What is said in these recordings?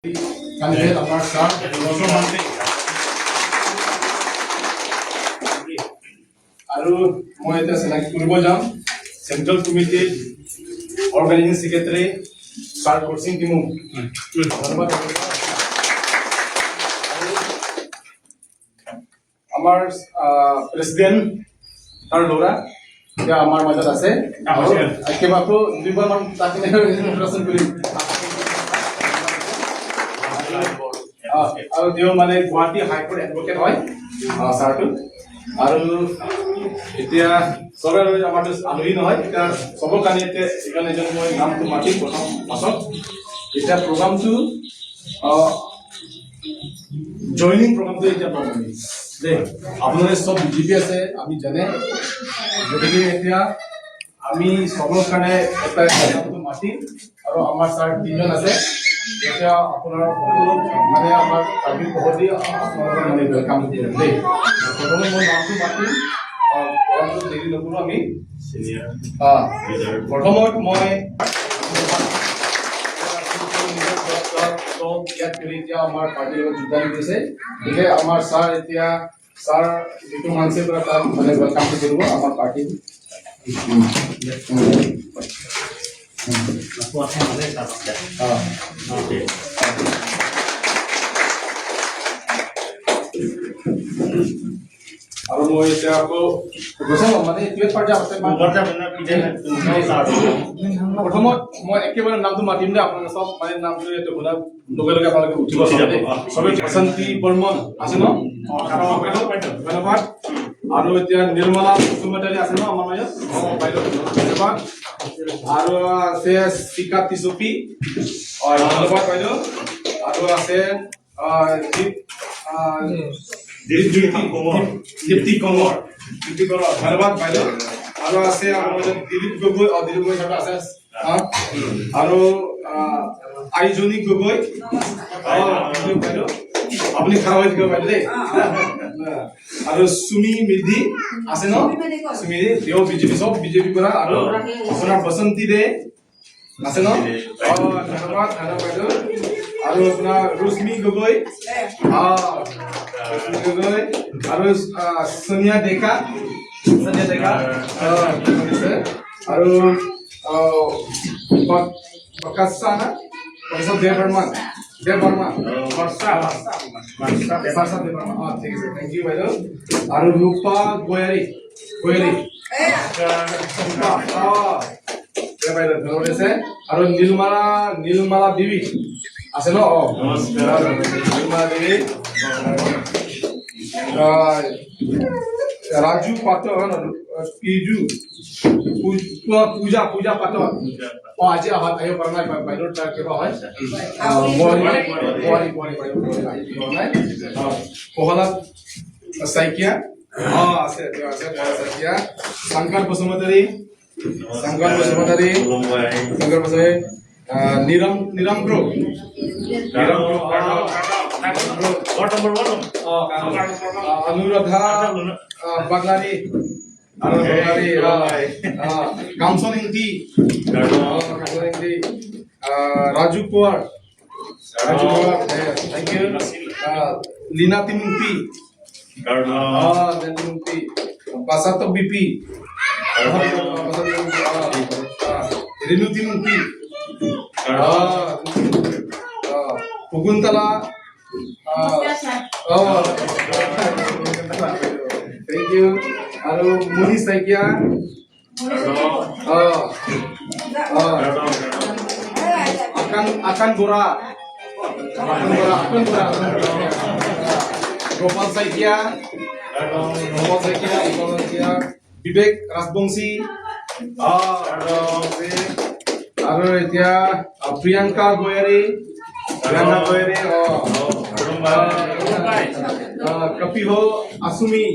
Candidate আমাৰ sir মুছলমান। আৰু মই এতিয়া চিনাকি কৰিব যাম চেণ্ট্ৰেল কমিটিৰ অৰ্গেনাইজিং ছেক্ৰেটাৰী ছাৰ কৰচিং তিমুং। ধন্যবাদ। আৰু আমাৰ প্ৰেচিডেণ্ট তাৰ ল'ৰা এতিয়া আমাৰ মাজত আছে আৰু কেইবাকো দুইবাৰমান তাক ইন্ট্ৰডাকশ্যন কৰিম। আৰু তেওঁ মানে গুৱাহাটী হাইকোৰ্ট এডভকেট হয় ছাৰটো। আৰু এতিয়া চবে আমাৰতো আলহী নহয়, এতিয়া চবৰ কাৰণে এতিয়া সেইকাৰণে এজন মই নামটো মাতিম প্ৰথম পাছত। এতিয়া প্ৰগ্ৰামটো, জইনিং প্ৰগ্ৰামটো এতিয়া পাম আমি দেই। আপোনালোকে চব বিজেপি আছে আমি জানে, গতিকে এতিয়া আমি চবৰ কাৰণে এটা নামটো মাতিম আৰু আমাৰ ছাৰ তিনিজন আছে। এতিয়া আপোনাৰ সকলো মানে আমাৰ কাৰ্বি পহতি আপোনালোকৰ মানে welcome কৰিম দেই। প্ৰথমে মই নামটো মাতিম, প্ৰগ্ৰামটো দেৰি নকৰোঁ আমি। প্ৰথমত মই ইয়াত কৰি এতিয়া আমাৰ পাৰ্টীৰ লগত যোগদান কৰিছে, গতিকে আমাৰ ছাৰ এতিয়া ছাৰ যিটো মানছে পৰা তাক মানে ৱেলকামটো কৰিব আমাৰ পাৰ্টী। আৰু মই এতিয়া আকৌ গৈছে ন, মানে এইটোৱে পাৰ্টি আছে। প্ৰথমত মই একেবাৰে নামটো মাতিম দেই, আপোনালোকে চব মানে নামটো এইটো শুনাৰ লগে লগে আপোনালোকে উঠিব চবে দেই। চবে বসন্তী বৰ্মন আছে ন? ধন্যবাদ। আৰু এতিয়া নিৰ্মলা বসুমতাৰী আছে ন আমাৰ মাজত? অ বাইদেউ, ধন্যবাদ। আৰু আছে শিকা তিচপি, অ ধন্যবাদ বাইদেউ। আৰু আছে দীপ দীপ্তি কোঁৱৰ, দীপ্তি কোঁৱৰ, ধন্যবাদ বাইদেউ। আৰু আছে আমাৰ মাজত দিলীপ গগৈ, অ দিলীপ গগৈ ছাৰ আছে। আৰু আইজনী গগৈ, অ বাইদেউ আপুনি খাৰা হৈ থাকিব বাইদেউ দেই। আৰু সুমি মেধি আছে ন? সুমি, তেওঁ বিজেপি, চব বিজেপি পৰা। আৰু আপোনাৰ বসন্তী দে আছে ন? অ ধন্যবাদ, ধন্যবাদ বাইদেউ। আৰু আপোনাৰ ৰশ্মি গগৈ, অ ৰশ্মি গগৈ। আৰু সোনিয়া ডেকা, সোনিয়া ডেকা আছে। আৰু বকাসা না বকাসা দেৱ বৰ্মন, দেৱ বৰ্মা, বৰ্ষা বৰ্ষা দেৱ বৰ্মা, অ ঠিক আছে, thank U বাইদেউ। আৰু ৰূপা গয়াৰী, গয়াৰী ৰূপা, অ বাইদেউ ধন্যবাদ আছে। আৰু নীলমালা, নীলমালা দেৱী আছে ন? অ নীলমালা দেৱী। ৰাজু পাটন, পিজু, পূজা, পূজা পাটন, অ আজি আহিব পৰা নাই, বাইদেউৰ তাৰ কিবা হয়, বোৱাৰী, বোৱাৰী, বোৱাৰী বাইদেউ আহিব পৰা নাই। প্ৰহ্লাদ শইকীয়া, অ আছে, তেওঁ আছে প্ৰহ্লাদ শইকীয়া। শংকৰ বসুমতাৰী, শংকৰ বসুমতাৰী, শংকৰ বসুমতাৰী। নিৰম, নিৰম গ্ৰুপ, নিৰম group. Anuradha Baglary, Baglary. Kamson Ingti, Kamson Ingti. Raju Konwar, Raju Konwar, thank U. Leena Timungpi, Timungpi. বাসাতক BP, Rinu Timungpi, Shakuntala, thank U. আৰু মুনি শইকীয়া, অ অ আকান, আকান বৰা, আকান বৰা, আকান বৰা। গোপাল শইকীয়া, গোপাল শইকীয়া, গোপাল শইকীয়া। বিবেক ৰাজবংশী, অ আৰু এতিয়া প্ৰিয়ংকা গয়াৰী, প্ৰিয়ংকা গয়াৰী, অ কপিহ আছুমি,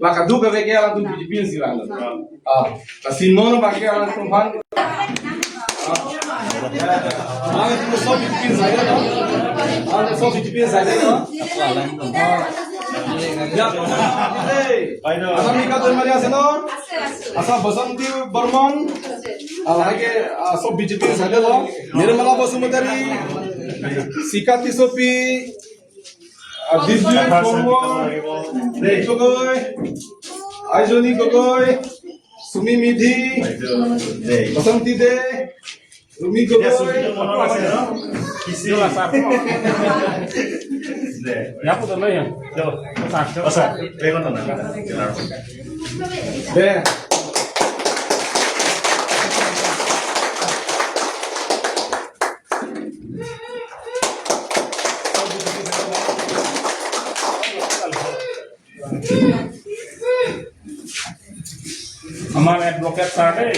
Laka duga veke ala tu BJP sila. Ah, sino no bake ala tu fan. Ah, tu সব বিজেপি যাই ন? Ah, সব BJP যাই ন? অনামিকা দৈমাৰী আছে ন? আচ্ছা, বসন্তী বৰ্মন। লাহেকে চব বিজেপি চাইডে লওঁ। নিৰ্মলা বসুমতাৰী, চিকা তিচপি, বিদ্যুৎ বৰ্মন, গগৈ, আইজনী গগৈ, সুমি মেধি, বসন্তী দে, ৰুমি গগৈ। দে। আমাৰ এডভকেট ছাৰ দেই।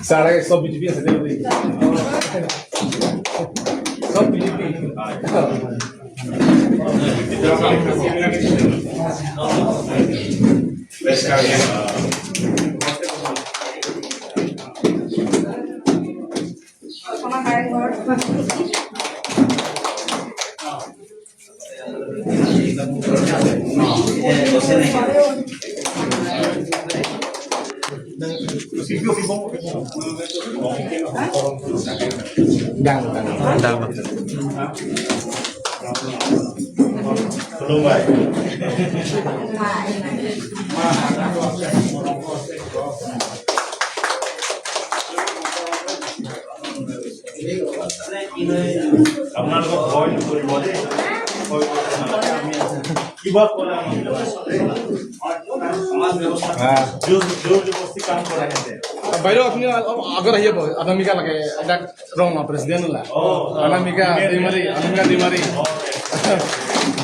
ছাৰ, চব বিজেপি আছে দেই, চব বিজেপি। খুলুমবাই। আপোনালোকক ভয় নকৰিব দেই, ভয় কৰিব নালাগে, আমি আছোঁ। কিবা ক'লে আমাক জোৰ জোৰ জবৰদস্তি কাম কৰা সিহঁতে। বাইদেউ, আপুনি অলপ আগত আহি যাব। অনামিকা লাগে তাক ৰং প্ৰেচিডেণ্ট ওলা। অনামিকা দৈমাৰী, অনামিকা দৈমাৰী,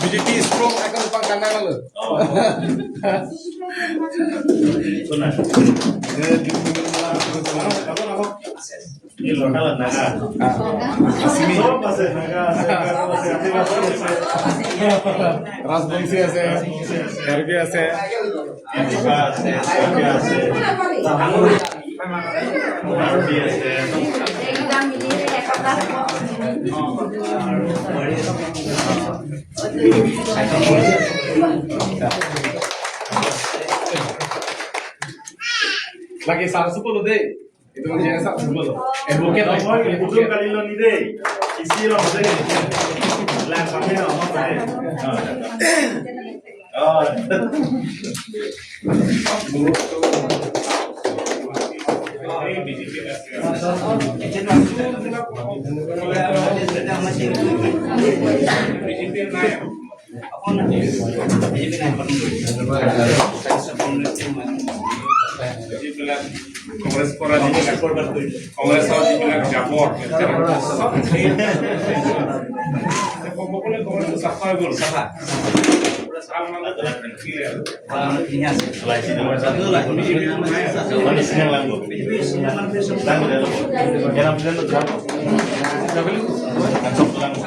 বিজেপি ষ্ট্ৰং এখন পাং কান্দা গ'ল। শুনা। এই লোকাল নাগা চব আছে, নাগা আছে, গাৰো আছে, আদিবাসী আছে। ৰাজবংশী আছে, কাৰ্বি আছে। তিৱা আছে, শইকীয়া আছে, কাৰ্বি আছে। এইকেইটা মিলি একতা হ'ব। লাগে ছাৰ চুপলো দেই, এইটো মানে ছাৰ চুপলো এডভকেট। মই কুটুম কালিলো নি দেই, কিচি লম দেই, লাং কামে নহ'ব দেই। অ। বিজেপি আছে। বিজেপি নাই। যিবিলাক কংগ্ৰেছ কৰা, যিবিলাক কংগ্ৰেছৰ যিবিলাক জাবৰ চব, ক'ব গ'লে কংগ্ৰেছটো চাফা হৈ গ'ল, চাফা ভাল মানুহ থাকিলে আৰু। Sinang langgo. Langgo deh lo. Jangan bilang lo langgo. Langsung langgo.